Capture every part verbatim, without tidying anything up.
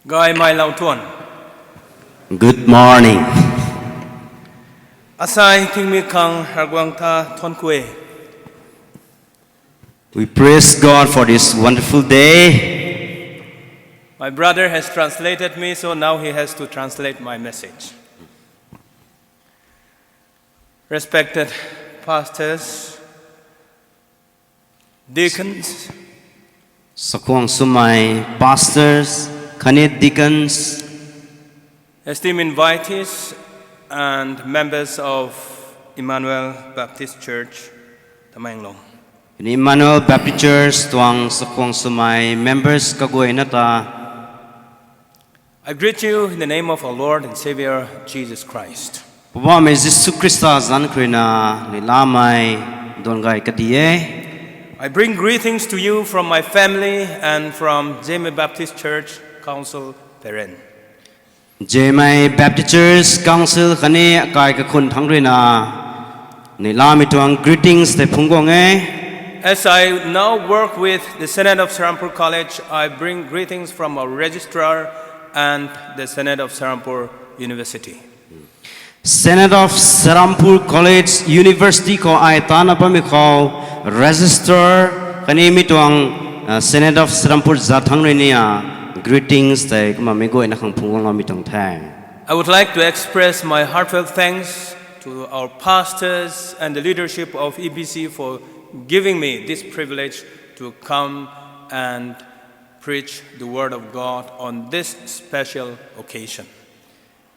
Gaymei lau tuan. Good morning. Asai tingmik khang Ravguangc ta thuancku e. We praise God for this wonderful day. My brother has translated me, so now he has to translate my message. Respected pastors, deacons, Sakhuang swmei pastors khatni deacons, esteemed invitees and members of Emmanuel Baptist Church, Tamenglong. Emmanuel Baptist Church tuang sakhuang swmei members kaguayna ta I greet you in the name of our Lord and Savior, Jesus Christ. Poubauhmei Jisu Khrista zanc khou ruina neihlamei duan gay kadi e. I bring greetings to you from my family and from Zeme Baptist Church Council, Peren. Zeme Baptist Church Council khatni akai kakhun thangc ruina neihlamei tuang greetings tei phungc guang e. As I now work with the Synod of Serampore College, I bring greetings from our registrar and the Synod of Serampore University. Synod of Serampore College University khou ai tana bammei khou registrar khatni mi tuang Synod of Serampore zat thangc rui ni a greetings tei kumna meic guayna khang phungc guangloumei tuang the. I would like to express my heartfelt thanks to our pastors and the leadership of E B C for giving me this privilege to come and preach the word of God on this special occasion.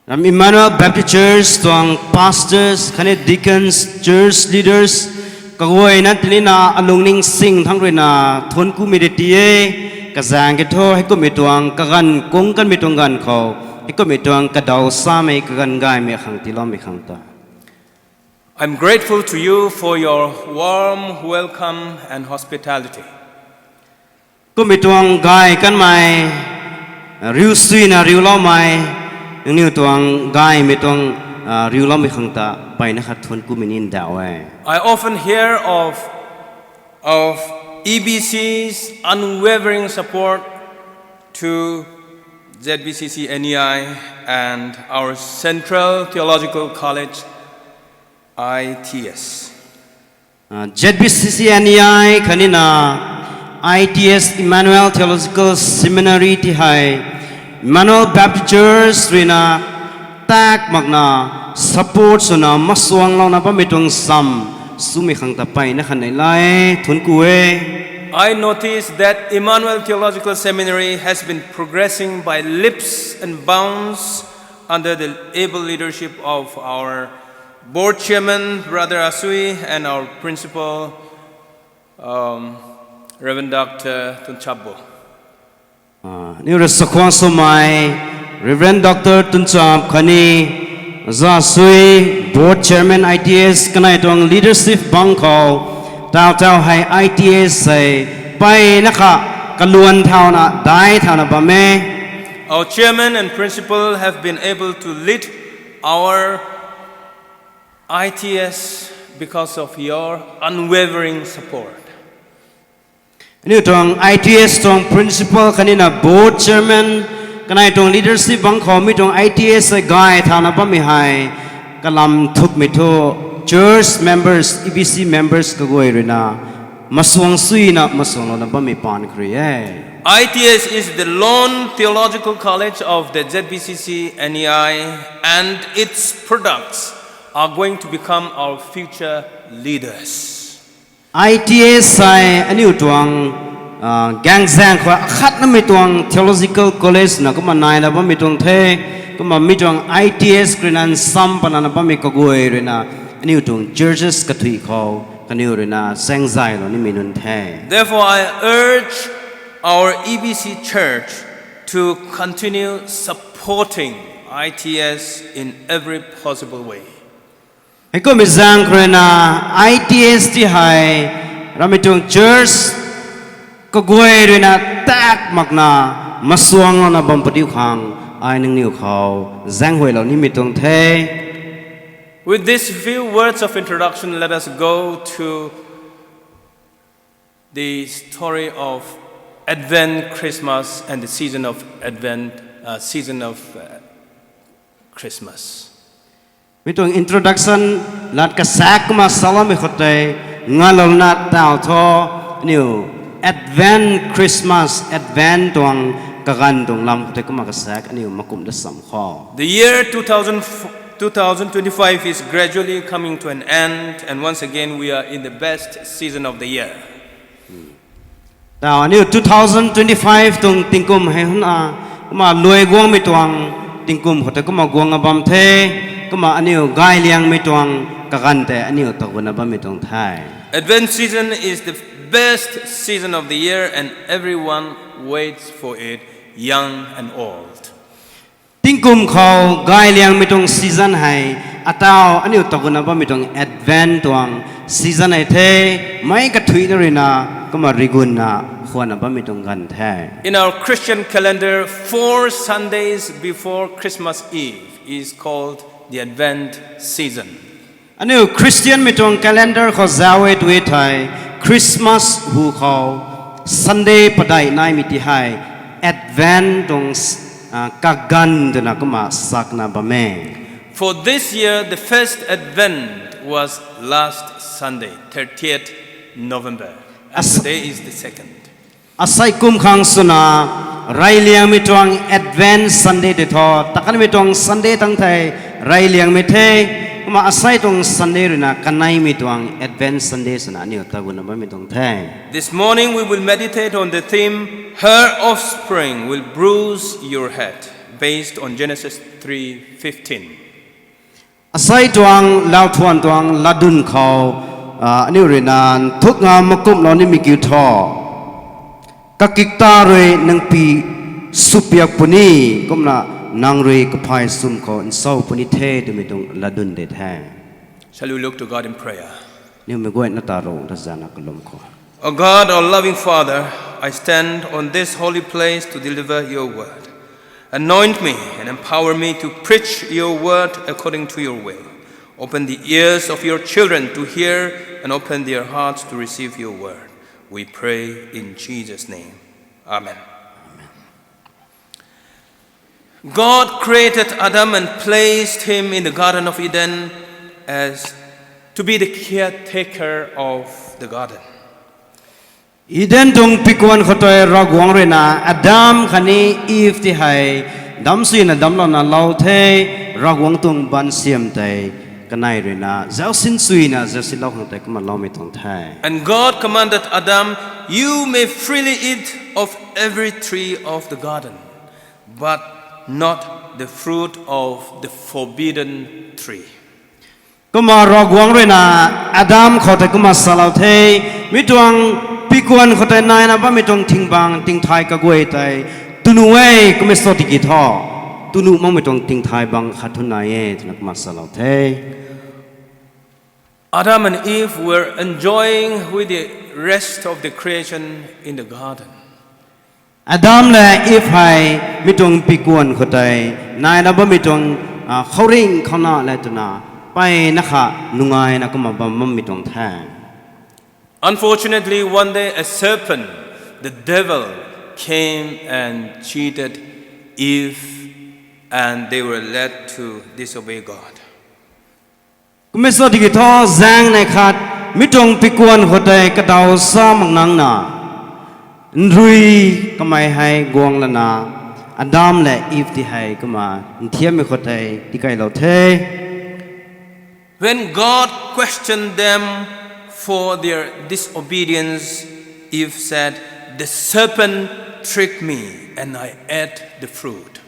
Ram Emmanuel Baptist Church tuang pastors khatni deacons, church leaders kaguayna tinina alungning sing thangc ruina thuanckumei ri ti e. Kazaeng ki thu heikummei tuang kaganv kung kanmei tuang ganv khou heikummei tuang kadaw samei kaganv gaymei khang tiiloumei khang ta I'm grateful to you for your warm welcome and hospitality. Kummei tuang gay kanmei, riu suina riuloumei, nangniw tuang gaymei tuang riuloumei khang ta mpeyna khat thuanckumei ni ndauh e. I often hear of, of E B C's unwavering support to Z B C C N E I and our Central Theological College, I T S. Z B C C N E I khatni na I T S Emmanuel Theological Seminary ti hei Emmanuel Baptist Church ruina tak makna support swna masuanglouna bammei tuang sam swmei khang ta mpeyna khat nei lai thuancku e. I noticed that Emmanuel Theological Seminary has been progressing by leaps and bounds under the able leadership of our board chairman, Brother Asui, and our principal, um, Reverend Doctor Tunchapbo. Aniu rui sakhuang swmei Reverend Doctor Tunchap khatni Za Sui, board chairman I T S kanei tuang leadership bang khou, tau tau hei I T S hei mpeyna kha kaluan thauna dai thauna bam e. Our chairman and principal have been able to lead our I T S because of your unwavering support. Aniu tuang I T S tuang principal khatni na board chairman kanei tuang leadership bang khou mi tuang I T S hei gay thauna bammei hei kalam thukmei thu church members, E B C members kaguay ruina masuang suina masuanglouna bammei paan kha rui e. I T S is the lone theological college of the Z B C C N E I, and its products are going to become our future leaders. I T S hei aniu tuang gaengzaeng khou akhatnamei tuang theological college na kumna naina bammei tuang the. Kumna mi tuang I T S kruina nsam panana bammei kaguay ruina aniu tuang churches kathui khou kaniw ruina saengzaylou nimei nunc the. Therefore, I urge our E B C church to continue supporting I T S in every possible way. Heikummei zaeng khou ruina I T S ti hei ramei tuang church kaguay ruina tak makna masuanglouna bam padiu khang ai nangniw khou zaenghuaylou nimei tuang the. With this few words of introduction, let us go to the story of Advent, Christmas, and the season of Advent. uh, season of uh, Christmas. Mi tuang introduction lat kasak kumna saloumei khou tei, ngalouna taw tho, aniu Advent Christmas, Advent tuang kaganv tuang lam khou tei kumna kasak aniu makum da sam khou. The year two thousand, two thousand twenty-five is gradually coming to an end, and once again we are in the best season of the year. Taw aniu two thousand twenty-five tuang tingkum hei huna, kumna luai guangmei tuang tingkum khou tei kumna guang a bam the, kumna aniu gayliangmei tuang kaganv tei aniu taguna bammei tuang the. Advent season is the best season of the year and everyone waits for it, young and old. Tingkum khou gayliangmei tuang season hei, ataw aniu taguna bammei tuang Advent tuang season hei the, meic kathuina ruina, kumna rigunna, khwanna bammei tuang ganv the. In our Christian calendar, four Sundays before Christmas Eve is called the Advent season. Aniu Christianmei tuang calendar khou zauc e tw thei, Christmas hu khou Sunday padeih naimei ti hei Advent tuang kaganv twna kumna sakna bam e. For this year, the first Advent was last Sunday, thirtieth November, and today is the second. Asei kum khang swna reyliangmei tuang Advent Sunday tei thu, takanmei tuang Sunday tang thei reyliangmei the, kumna asei tuang Sunday ruina kaneimei tuang Advent Sunday swna aniu taguna bammei tuang the. This morning we will meditate on the theme, Her offspring will bruise your head, based on Genesis three fifteen. Asei tuang lauthuan tuang latdyn khou aniu ruina nthukna makumlou nimei kiu thu, kakikta rui nang pi supiak puni, kumna nang rui kaphay sum khou nsau puni the twmei tuang latdyn de the. Shall we look to God in prayer? Aniu mei guayna ta ru ta zana kalum khou. O God, our loving Father, I stand on this holy place to deliver your word. Anoint me and empower me to preach your word according to your will. Open the ears of your children to hear and open their hearts to receive your word. We pray in Jesus' name. Amen. God created Adam and placed him in the Garden of Eden as to be the caretaker of the garden. Eden tuang pikuan khou tei Ravguangc ruina Adam khatni Eve ti hei damsuina damclouna lou the, Ravguangc tuang baansiam tei kanei ruina zaucsin suina zaucsinlou khang tei kumna loumei tuang the. And God commanded Adam, you may freely eat of every tree of the garden, but not the fruit of the forbidden tree. Kumna Ravguangc ruina Adam khou tei kumna salou the, mi tuang pikuan khou tei naina bammei tuang thing bang tingthai kaguay tei twnuh e, kumna sa tiki thu, twnuh makmei tuang tingthai bang khat thu nai e twna kumna salou the. Adam and Eve were enjoying with the rest of the creation in the garden. Adam le Eve hei mi tuang pikuan khou tei naina bammei tuang khouringh khouna le twna mpeyna kha nungaina kumna bam bammei tuang the. Unfortunately, one day a serpent, the devil, came and cheated Eve, and they were led to disobey God. Kumna sa tiki thu zaengnei khat mi tuang pikuan khou tei kadaw sa mak nangna, nrui kamei hei guang lana, Adam le Eve ti hei kumna nthiammei khou tei tikeilou the. When God questioned them for their disobedience, Eve said, the serpent tricked me and I ate the fruit.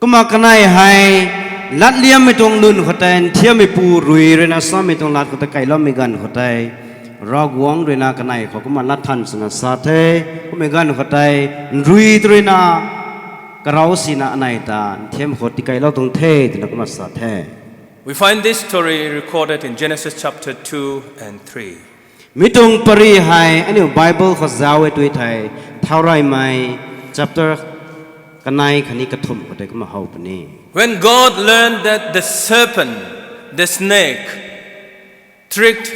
Kumna kanei hei latliammei tuang lun khou tei nthiammeipu rui ruina samei tuang lat khou tei kailoumei ganv khou tei, Ravguangc ruina kanei khou kumna latthan swna sa the, kummei ganv khou tei nrui tu ruina karau sina anei ta nthiam khou tikeilou tuang the twna kumna sa the. We find this story recorded in Genesis chapter two and three. Mi tuang pary hei aniu Bible khou zauc e tw thei, Thaureymei chapter kanei khatni kathumh khou tei kumna how puni. When God learned that the serpent, the snake, tricked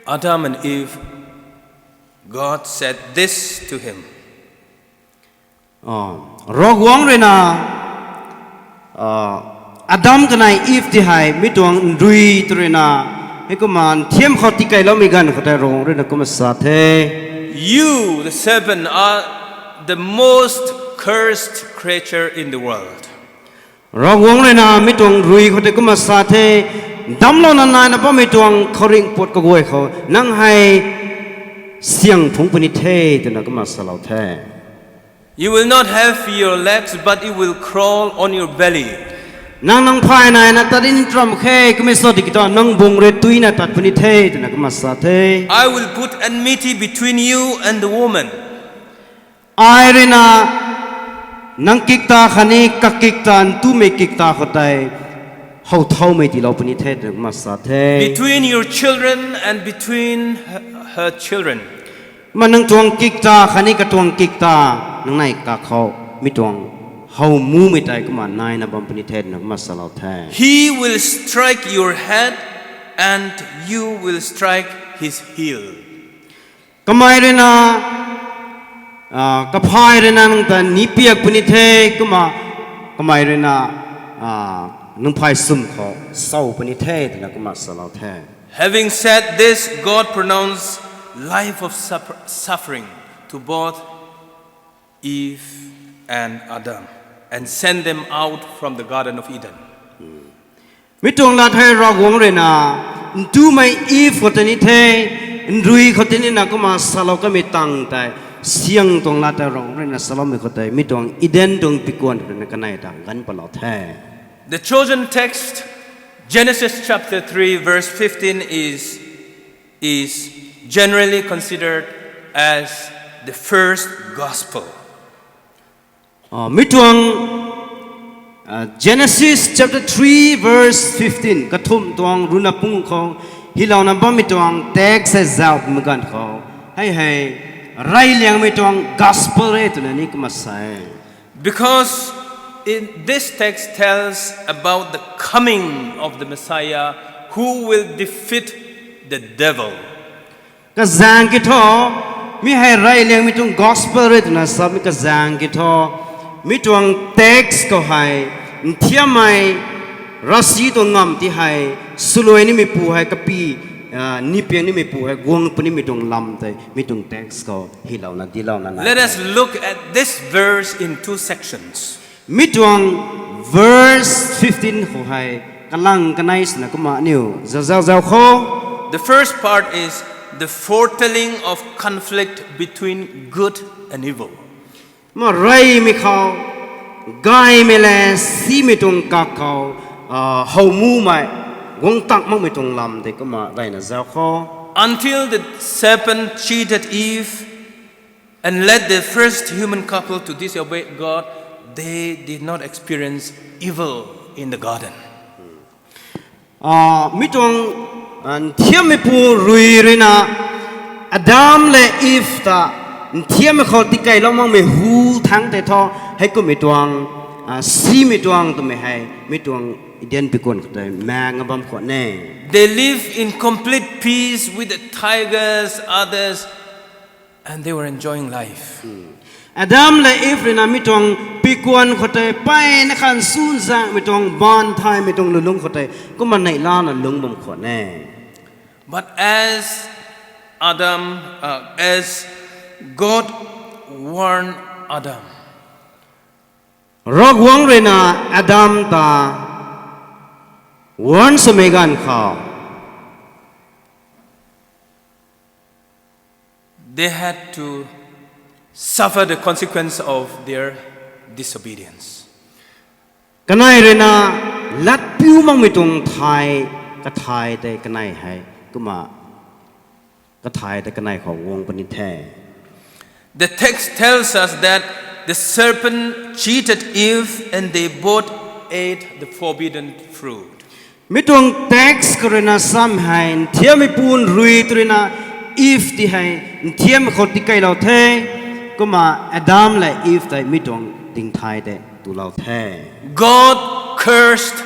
Adam and Eve, God said this to him. Ravguangc rui na Adam kanei Eve ti hei mi tuang nrui tw rui na, heikumna nthiam khou tikeyloumei ganv khou tei Ravguangc rui na kumna sa the. You, the serpent, are the most cursed creature in the world. Ravguangc rui na mi tuang nrui khou tei kumna sa the, damclouna naina bammei tuang khouringh pat kaguay khou nang hei syang phungc puni the twna kumna salou the. You will not have your legs, but you will crawl on your belly. Nang nang phay naina tat ni ram khe, kummei sa tiki thu nang bung rui tuina tat puni the twna kumna sa the. I will put enmity between you and the woman. Ai rui na nang kikta khatni kakikta ntumei kikta khou tei how thaumei tiilou puni the twna kumna sa the. Between your children and between her, her children. Kumna nang tuang kikta khatni katuang kikta, nang nei kakhou mi tuang how mumei tei kumna naina bam puni the twna kumna salou the. He will strike your head and you will strike his heel. Kamei rui na kaphay rui na nang ta ni piak puni the, kumna kamei rui na nang phay sum khou sou puni the twna kumna salou the. Having said this, God pronounced life of suffer- suffering to both Eve and Adam and sent them out from the Garden of Eden. Mi tuang lat hei Ravguangc rui na ntumei Eve khou tei ni the, nrui khou tei ni na kumna salou kamei tang tei, syang tuang lat tei Ravguangc rui na saloumei khou tei mi tuang Eden tuang pikuan khou tei na kanei ta ganv patlou the. The chosen text, Genesis chapter three, verse fifteen, is is generally considered as the first gospel. Mi tuang Genesis chapter three verse fifteen, kathumh tuang ruhna pung khou hylouna bammei tuang text hei zauc pumei ganv khou, hei hei reyliangmei tuang gospel e twna ni kumna sa e. Because in this text tells about the coming of the Messiah who will defeat the devil. Kazaeng ki thu, mi hei reyliangmei tuang gospel rui twna samei kazaeng ki thu, mi tuang text khou hei nthiammei ravsic tuang ngamv ti hei swluai nimeipu hei kapy, nipian nimeipu hei guang punimei tuang lam tei mi tuang text khou hylouna dilouna nai. Let us look at this verse in two sections. Mi tuang verse fifteen khou hei kalang kanei swna kumna aniu zauc zauc zauc khou. The first part is the foretelling of conflict between good and evil. Kumna reymei khou, gaymei le simei tuang kak khou, how mumei, guang tak makmei tuang lam tei kumna reyna zauc khou. Until the serpent cheated Eve and led the first human couple to disobey God, they did not experience evil in the garden. Mi tuang nthiammeipu rui rui na Adam le Eve ta nthiammei khou tikeylou makmei hu thangc tei thu, heikummei tuang simei tuang twmei hei mi tuang Eden pikuan khou tei maek na bam khwan e. They live in complete peace with the tigers, others, and they were enjoying life. Adam le Eve rui na mi tuang pikuan khou tei mpeyna khan sunzaenghmei tuang, baanv thaymei tuang lulungc khou tei kumna neihlana lungc bam khwan e. But as Adam, uh, as God warned Adam, Ravguangc rui na Adam ta warn swmei ganv khou, they had to suffer the consequence of their disobedience. Kanei rui na latpiu makmei tuang thay, kathay tei kanei hei kumna kathay tei kanei khou guang puni the. The text tells us that the serpent cheated Eve and they both ate the forbidden fruit. Mi tuang text khou rui na sam hei nthiammeipu rui tw rui na Eve ti hei nthiammei khou tikeylou the, kumna Adam le Eve tei mi tuang tingthay tei tulou the. God cursed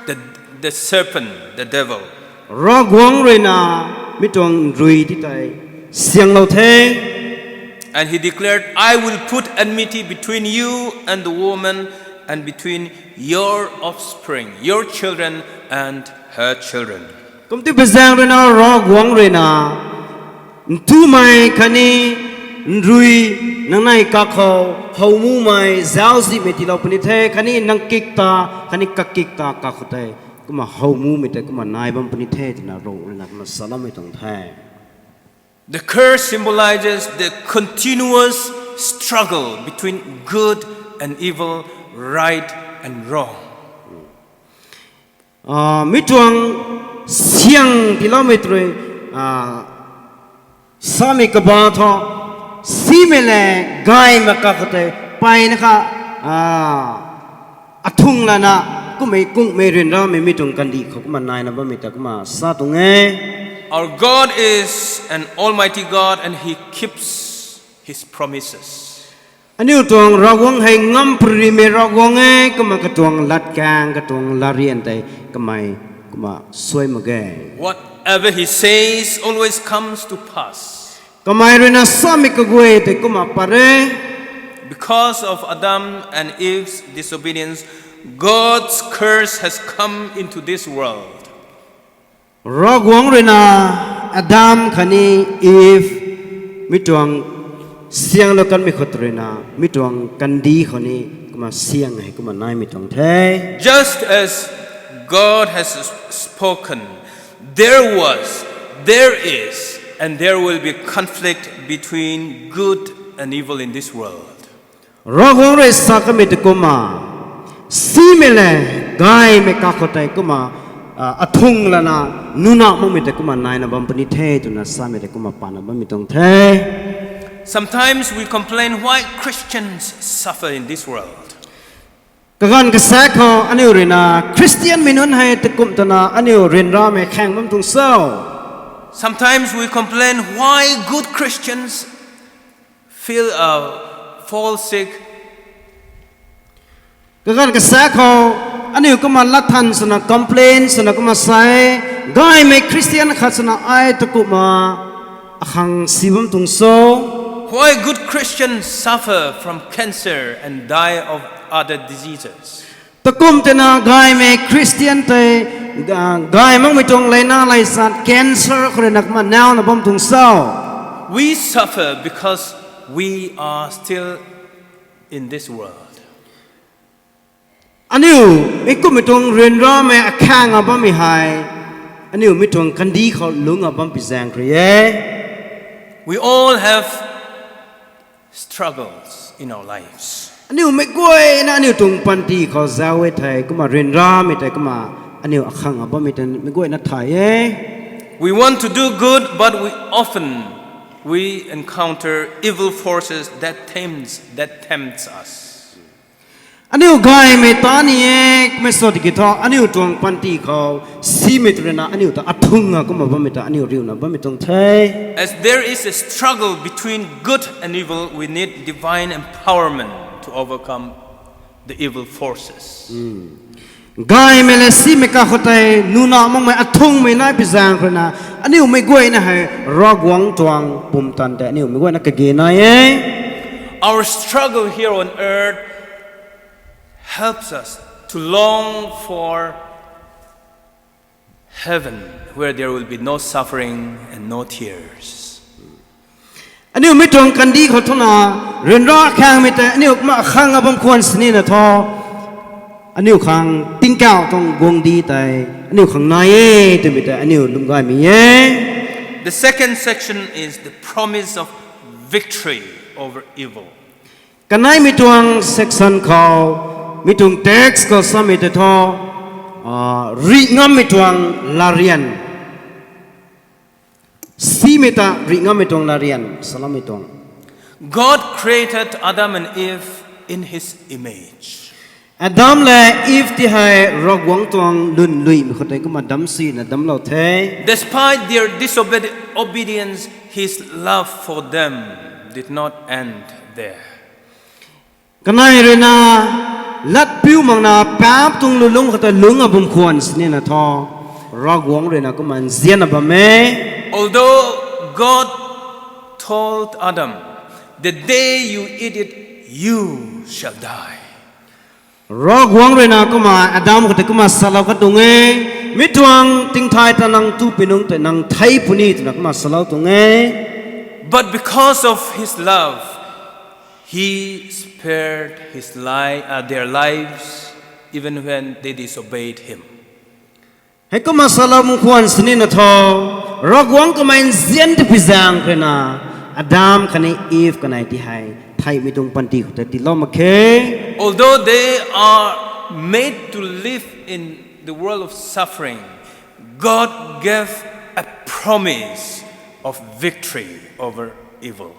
the, the serpent, the devil. Ravguangc rui na mi tuang rui ti tei syanglou the. And he declared, I will put enmity between you and the woman, and between your offspring, your children and her children. Kumti pezang ruina Ravguangc ruina, ntumei khatni nrui nang nei kakhou howmumei zauczihmei tiilou puni the, khatni nang kik ta, khatni kakik ta kakhou tei kumna howmumei tei kumna nai bam puni the twna Ravguangc ruina kumna saloumei tuang the. The curse symbolizes the continuous struggle between good and evil, right and wrong. Mi tuang siang tiiloumei tei rui samei kaba thu, simei le gaymei kakhou tei peyna kha athung lana kummei kungmei ryanramei mi tuang kandih khou kumna naina bammei ta kumna sa tuang e. Our God is an almighty God and he keeps his promises. Aniu tuang Ravguangc hei ngamparymei Ravguangc e, kumna katuang latkaeng, katuang latryan tei kamei kumna suai mak ge. Whatever he says always comes to pass. Kamei ruina samei kaguay tei kumna pat e. Because of Adam and Eve's disobedience, God's curse has come into this world. Ravguangc ruina Adam khatni Eve mi tuang sianglou kanmei khou ruina mi tuang kandih khou ni kumna siang hei kumna naimei tuang the. Just as God has spoken, there was, there is, and there will be conflict between good and evil in this world. Ravguangc rui sa kamei tei kumna, simei le gaymei kakhou tei kumna athung lana nuna makmei tei kumna naina bam puni the twna samei tei kumna pana bammei tuang the. Sometimes we complain why Christians suffer in this world. Kaganv kasaekc khou aniu ruina Khristianmei nunc hei takumh twna aniu ryanramei khaeng bam tuang cho? Sometimes we complain why good Christians feel fall sick. Kaganv kasaekc khou aniu kumna latthan swna complain swna kumna sa e, gaymei Khristian khat swna ai takumhna akhang si bam tuang cho? Why good Christians suffer from cancer and die of other diseases. Takumh twna gaymei Khristian tei gay makmei tuang leina leisat cancer khou ruina kumna nauna bam tuang cho? We suffer because we are still in this world. Aniu mi kummei tuang ryanramei akhaeng a bammei hei aniu mi tuang kandih khou lungc a bam pi zaeng rui e. We all have struggles in our lives. Aniu mei guayna aniu tuang panty khou zauc e thei kumna ryanramei tei kumna aniu akhang a bammei tei mei guayna thay e. We want to do good, but we often we encounter evil forces that tempts, that tempts us. Aniu gaymei ta ni e, kummei sw tiki thu aniu tuang panty khou simei tei ruina aniu ta athung a kumna bammei ta aniu riuna bammei tuang the. As there is a struggle between good and evil, we need divine empowerment to overcome the evil forces. Gaymei le simei kakhou tei nuna makmei athungmei nai pi zaeng ruina aniu mei guayna hei Ravguangc tuang pumtan tei aniu mei guayna kage nai e. Our struggle here on earth helps us to long for heaven, where there will be no suffering and no tears. Aniu mi tuang kandih khou thuna ryanra khaengmei tei aniu kumna akhang a bam khwan sinina thu, aniu khang tingkauh tuang guangcdic tei aniu khang nai e twmei tei aniu lwm gaymei e. The second section is the promise of victory over evil. Kaneimei tuang section khou, mi tuang text khou samei tei thu, rih ngammei tuang latryan. Simei ta rih ngammei tuang latryan saloumei tuang. God created Adam and Eve in his image. Adam le Eve ti hei Ravguangc tuang lwnluimei khou tei kumna damc sina damclou the. Despite their disobedience, his love for them did not end there. Kanei ruina latpiu makna paap tuang lulungc khou ta lungc a bam khwan sinina thu, Ravguangc ruina kumna nzianna bam e. Although God told Adam, The day you eat it, you shall die. Ravguangc rui na kumna Adam khou tei kumna salou kha tuang e, mi tuang tingthay ta nang tu pi nungc tei nang thei puni twna kumna salou tuang e. But because of his love, he spared his li- uh, their lives even when they disobeyed him. Hei kumna salou bam khwan sini na thu, Ravguangc kamei nzian ta pi zaeng rui na, Adam khatni Eve kanei ti hei theihmei tuang panty khou tei tiilou mak khe. Although they are made to live in the world of suffering, God gave a promise of victory over evil.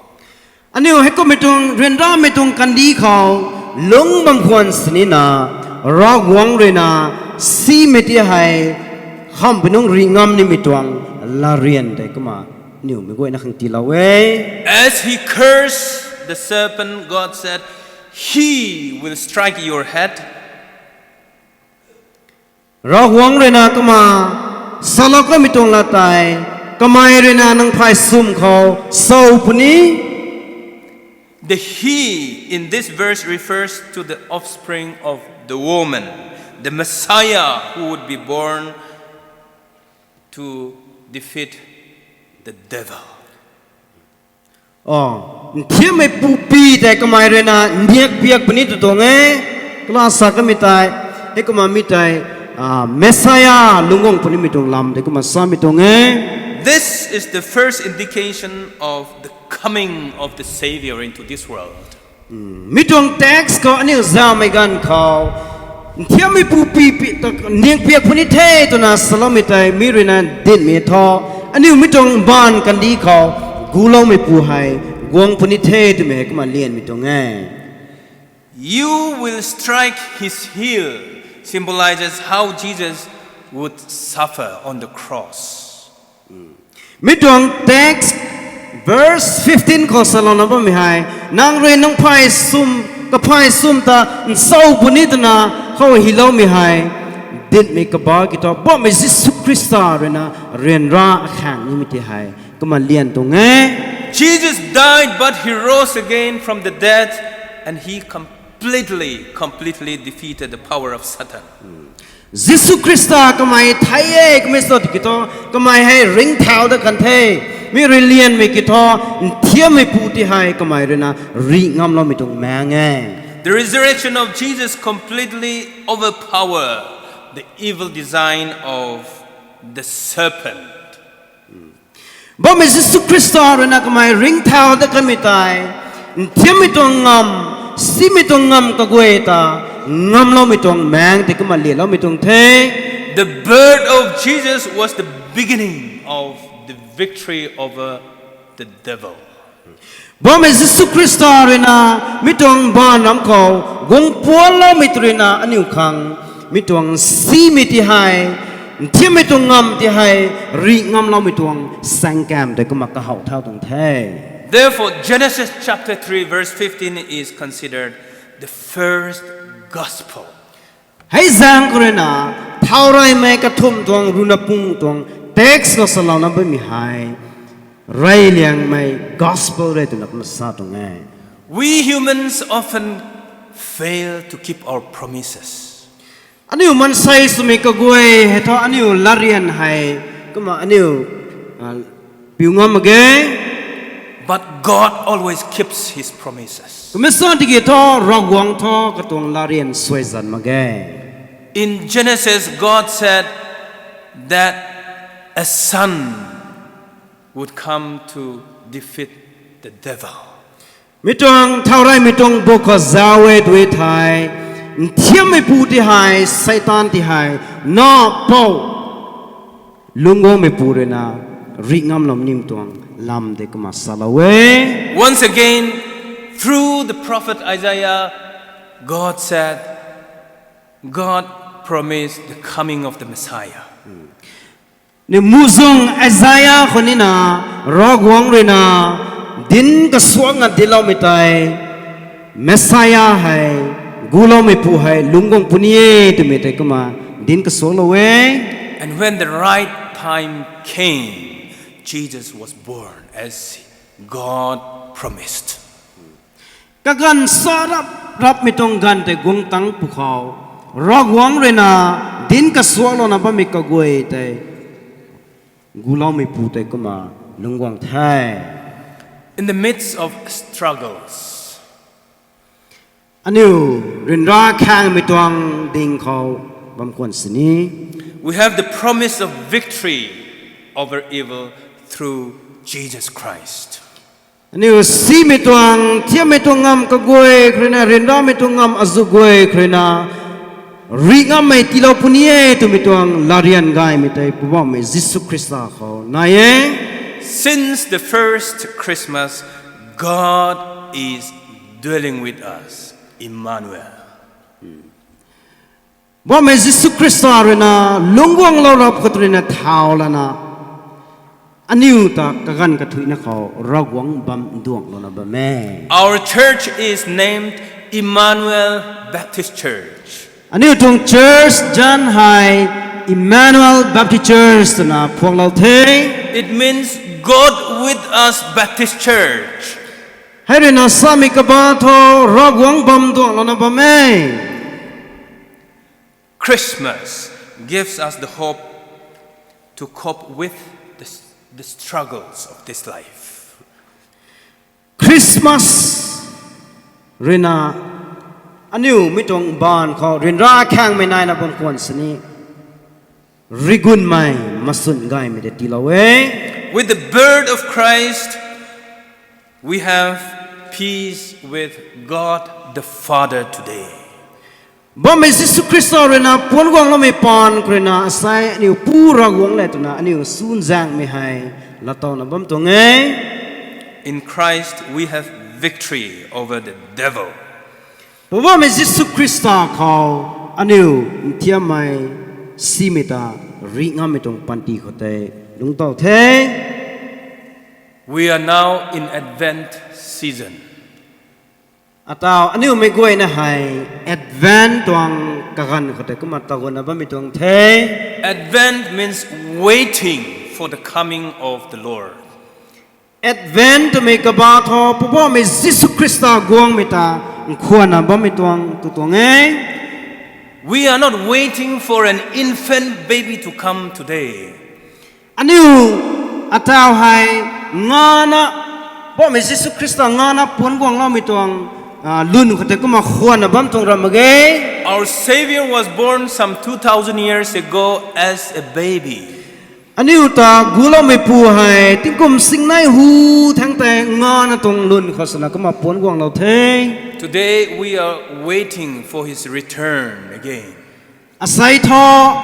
Aniu hei kummei tuang ryanramei tuang kandih khou lungc bam khwan sini na, Ravguangc rui na simei ti hei khamhpui nungc rih ngam nimei tuang latryan tei kumna aniu mei guayna khang tiilou e. As he cursed the serpent, God said, he will strike your head. Ravguangc rui na kumna salou kamei tuang lat tei, kamei rui na nang phay swm khou sow puni. The he in this verse refers to the offspring of the woman, the Messiah who would be born to defeat the devil. Nthiammeipu pi tei kamei rui na niak piak puni tw tuang e. Kumna sa kamei tei, hei kumna mi tei Messiah lungc guang punimei tuang lam tei kumna samei tuang e. This is the first indication of the coming of the Savior into this world. Mi tuang text khou aniu zaumei ganv khou, nthiammeipu pi pi ta niak piak puni the twna saloumei tei mi rui na dinhmei thu, aniu mi tuang mbaanv kandih khou guloumeipu hei guang puni the twmei hei kumna lianmei tuang e. You will strike his heel symbolizes how Jesus would suffer on the cross. Mi tuang text verse fifteen khou salouna bammei hei, nang rui nang phay swm, kaphay swm ta nsow puni twna khou hyloumei hei, dinhmei kaba ki thu Poubauhmei Jisu Khrista rui na ryanra akhaeng nimei ti hei kumna lian tuang e. Jesus died, but he rose again from the dead, and he completely, completely defeated the power of Satan. Jisu Khrista kamei thei e, kamei sw tiki thu, kamei hei ringcthau dat kan the. Mi rui lianmei ki thu, nthiammeipu ti hei kamei rui na rih ngamloumei tuang maeng e. The resurrection of Jesus completely overpower the evil design of the serpent. Poubauhmei Jisu Khrista rui na kamei ringcthau dat kanmei tei, nthiammei tuang ngamv, simei tuang ngamv kaguay ta ngamloumei tuang maeng tei kumna lialoumei tuang the. The birth of Jesus was the beginning of the victory over the devil. Poubauhmei Jisu Khrista rui na mi tuang mbaanv ram khou guang puanloumei tw rui na aniu khang mi tuang simei ti hei, nthiammei tuang ngamv ti hei rih ngamloumei tuang saengkam tei kumna kahaw thau tuang the. Therefore, Genesis chapter three verse fifteen is considered the first gospel. Hei zaeng khou rui na, thaureymei kathumh tuang ruina pung tuang text khou salouna bammei hei, reyliangmei gospel re twna kumna sa tuang e. We humans often fail to keep our promises. Aniu maansei swmei kaguay hei thu aniu latryan hei kumna aniu piu ngam mak ge. But God always keeps his promises. Kumna sa tiki thu, Ravguangc thu katuang latryan suaizan mak ge. In Genesis, God said that a son would come to defeat the devil. Mi tuang thaureymei tuang buk khou zauc e tw thei, nthiammeipu ti hei, Seitaan ti hei, na pou lungc guangmeipu rui na rih ngamlou nim tuang lam tei kumna salou e. Once again, through the prophet Isaiah, God said, God promised the coming of the Messiah. Ni muhzwng Isaia khou nina Ravguangc rui na dinc kasuakna dincloumei tei, Messiah hei, guloumeipu hei lungc guang puni e twmei tei kumna dinc kasuaklou e. And when the right time came, Jesus was born as God promised. Kaganv sa rap rapmei tuang ganv tei guang tang pwkhou, Ravguangc rui na dinc kasuaklouna bammei kaguay tei guloumei pu tei kumna lungc guang the. In the midst of struggles, aniu ryanra khaengmei tuang ding khou bam khwan sini, we have the promise of victory over evil through Jesus Christ. Aniu simei tuang, thiammei tuang ngamv kaguay khou rui na, ryanramei tuang ngamv azuh guay khou rui na, rih ngammei tiilou puni e twmei tuang latryan gaymei tei Poubauhmei Jisu Khrista khou nai e. Since the first Christmas, God is dwelling with us, Emmanuel. Poubauhmei Jisu Khrista rui na lungc guanglou rap khou rui na thau lana, aniu ta kaganv kathuicna khou Ravguangc bam nduanglouna bam e. Our church is named Emmanuel Baptist Church. Aniu tuang church zanc hei Emmanuel Baptist Church twna phuaklou the. It means God with us Baptist Church. Hei rui na samei kaba thu Ravguangc bam nduanglouna bam e. Christmas gives us the hope to cope with the, the struggles of this life. Christmas rui na aniu mi tuang baanv khou ryanra khaengmei naina bam khwan sini, rigunmei masun gaymei tei tiilou e. With the birth of Christ, we have peace with God the Father today. Poubauhmei Jisu Khrista rui na puanc guangloumei paan khou rui na asei aniu Pu Ravguangc le twna aniu sunzaenghmei hei laatowna bam tuang e. In Christ, we have victory over the devil. Poubauhmei Jisu Khrista khou aniu nthiammei simei ta rih ngammei tuang panty khou tei lungctow the. We are now in Advent season. Atau aniu mei guayna hei Advent tuang kaganv khou tei kumna tagunna bammei tuang the. Advent means waiting for the coming of the Lord. Advent twmei kaba thu Poubauhmei Jisu Khrista guangmei ta nkhwanna bammei tuang tu tuang e. We are not waiting for an infant baby to come today. Aniu atau hei ngana, Poubauhmei Jisu Khrista ngana puanc guangloumei tuang lun khou tei kumna khwanna bam tuang ram mak ge. Our Savior was born some two thousand years ago as a baby. Aniu ta guloumeipu hei tingkum singnei hu thangc tei ngana tuang lun khou swna kumna puanc guanglou the. Today we are waiting for his return again. Asei thu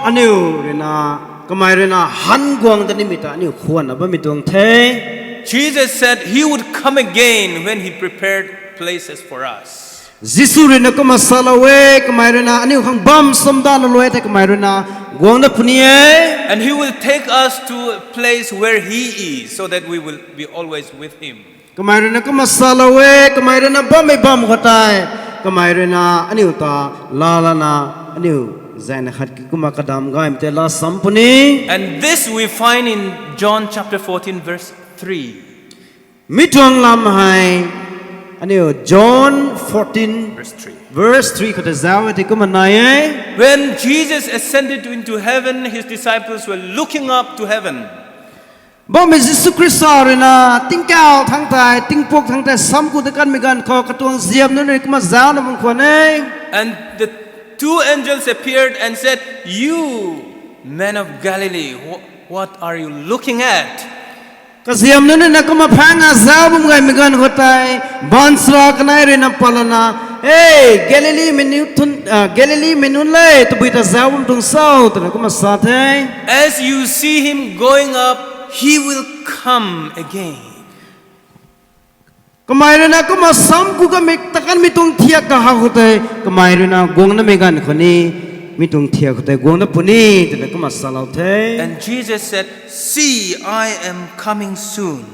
aniu rui na, kamei rui na han guang da nimei ta aniu khwanna bammei tuang the. Jesus said he would come again when he prepared places for us. Jisu rui na kumna salou e, kamei rui na aniu khang bam samdana luai tei kamei rui na guang dat puni e. And he will take us to a place where he is, so that we will be always with him. Kamei rui na kumna salou e, kamei rui na bammei bam khou tei kamei rui na aniu ta laalana, aniu zaengna khat ki kumna kadam gaymei tei laa sam puni. And this we find in John chapter fourteen, verse three. Mi tuang lam hei aniu John fourteen, verse three khou tei zauc e tei kumna nai e. When Jesus ascended into heaven, his disciples were looking up to heaven. Poubauhmei Jisu Khrista rui na tingkauh thangc tei, tingpuk thangc tei sam ku dat kanmei ganv khou katuang ziam nunc rui kumna zaucna bam khwan e. And the two angels appeared and said, You men of Galilee, what are you looking at? Kaziam nunc rui na kumna phaengna zauc bam gaymei ganv khou tei, baanchara kanei rui na palana, Ei, Galilee mei nunc le, tabui ta zauc bam tuang cho? twna kumna sa the. As you see him going up, he will come again. Kamei rui na kumna sam ku kanmei ta kanmei tuang thiak kahaw khou tei kamei rui na guang namei ganv khou ni, mi tuang thiak khou tei guang dat puni twna kumna salou the. And Jesus said, See, I am coming soon.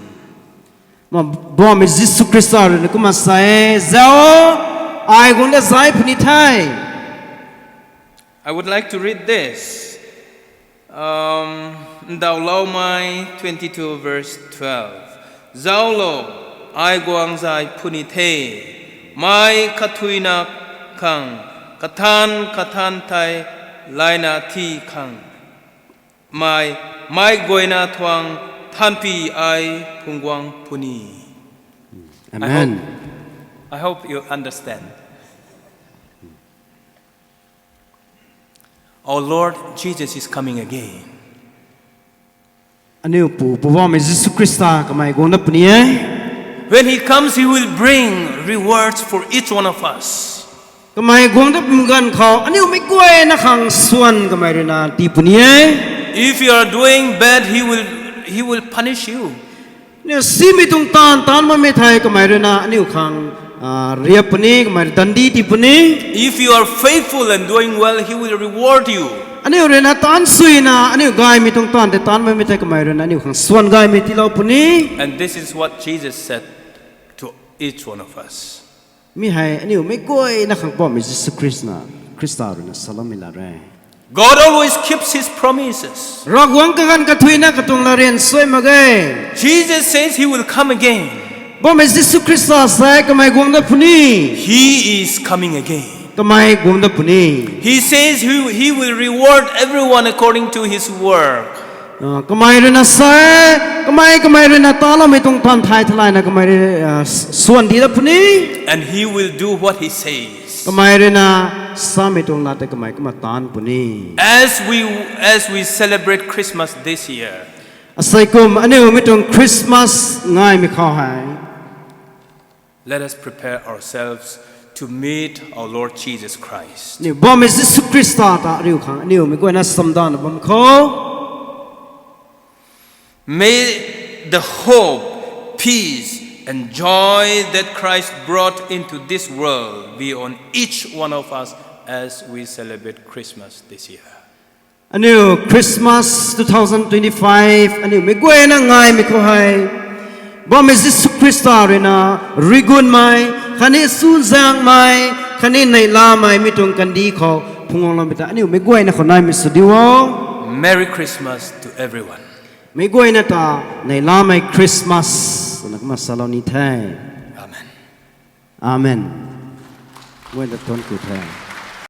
Poubauhmei Jisu Khrista rui na kumna sa e, Zauc, ai guang dat zai puni the. I would like to read this. Um, Ndauloumei twenty-two verse twelve. Zauclo, ai guang zai puni the. Mei kathuina khang, kathan kathan thei layna thi khang, mei, mei guayna thuang thanpi ai phungc guang puni. Amen. I hope, I hope you understand. Our Lord Jesus is coming again. Aniu Pu, Poubauhmei Jisu Khrista kamei guang dat puni e. When he comes, he will bring rewards for each one of us. Kamei guang dat pum ganv khou aniu mei guayna khang swan kamei ruina tii puni e. If you are doing bad, he will, he will punish you. Aniu simei tuang taanv taanc bammei thei kamei ruina aniu khang riap puni, kamei rui dandi tii puni. If you are faithful and doing well, he will reward you. Aniu ruina taanc suina aniu gaymei tuang taanv tei taanc bammei thei kamei ruina aniu khang swan gaymei tiilou puni. And this is what Jesus said to each one of us. Mi hei aniu mei guayna khang Poubauhmei Jisu Khrista, Khrista ruina saloumei la re. God always keeps his promises. Ravguangc kaganv kathuina katuang latryan suai mak e. Jesus says he will come again. Poubauhmei Jisu Khrista sa e kamei guang dat puni. He is coming again. Kamei guang dat puni. He says he, he will reward everyone according to his work. Kamei ruina sa e, kamei kamei ruina taloumei tuang taanv thay theilayna kamei rui swan di dat puni. And he will do what he says. Kamei ruina samei tuang lat tei kamei kumna taanc puni. As we, as we celebrate Christmas this year, asei kum aniu mi tuang Christmas ngaimei khou hei, let us prepare ourselves to meet our Lord Jesus Christ. Aniu Poubauhmei Jisu Khrista ta ariu khang aniu mei guayna samdana bam khou. May the hope, peace, and joy that Christ brought into this world be on each one of us as we celebrate Christmas this year. Aniu Christmas two thousand twenty-five aniu mei guayna ngaimei khou hei, Poubauhmei Jisu Khrista ruina rigunmei khatni chuzaenghmei khatni neihlamei mi tuang kandih khou phungc guangloumei ta aniu mei guayna khou naimei sw diu o. Merry Christmas to everyone. Mei guayna ta neihlamei Christmas twna kumna salou ni the. Amen. Amen. Guayna ta thuanc ku the.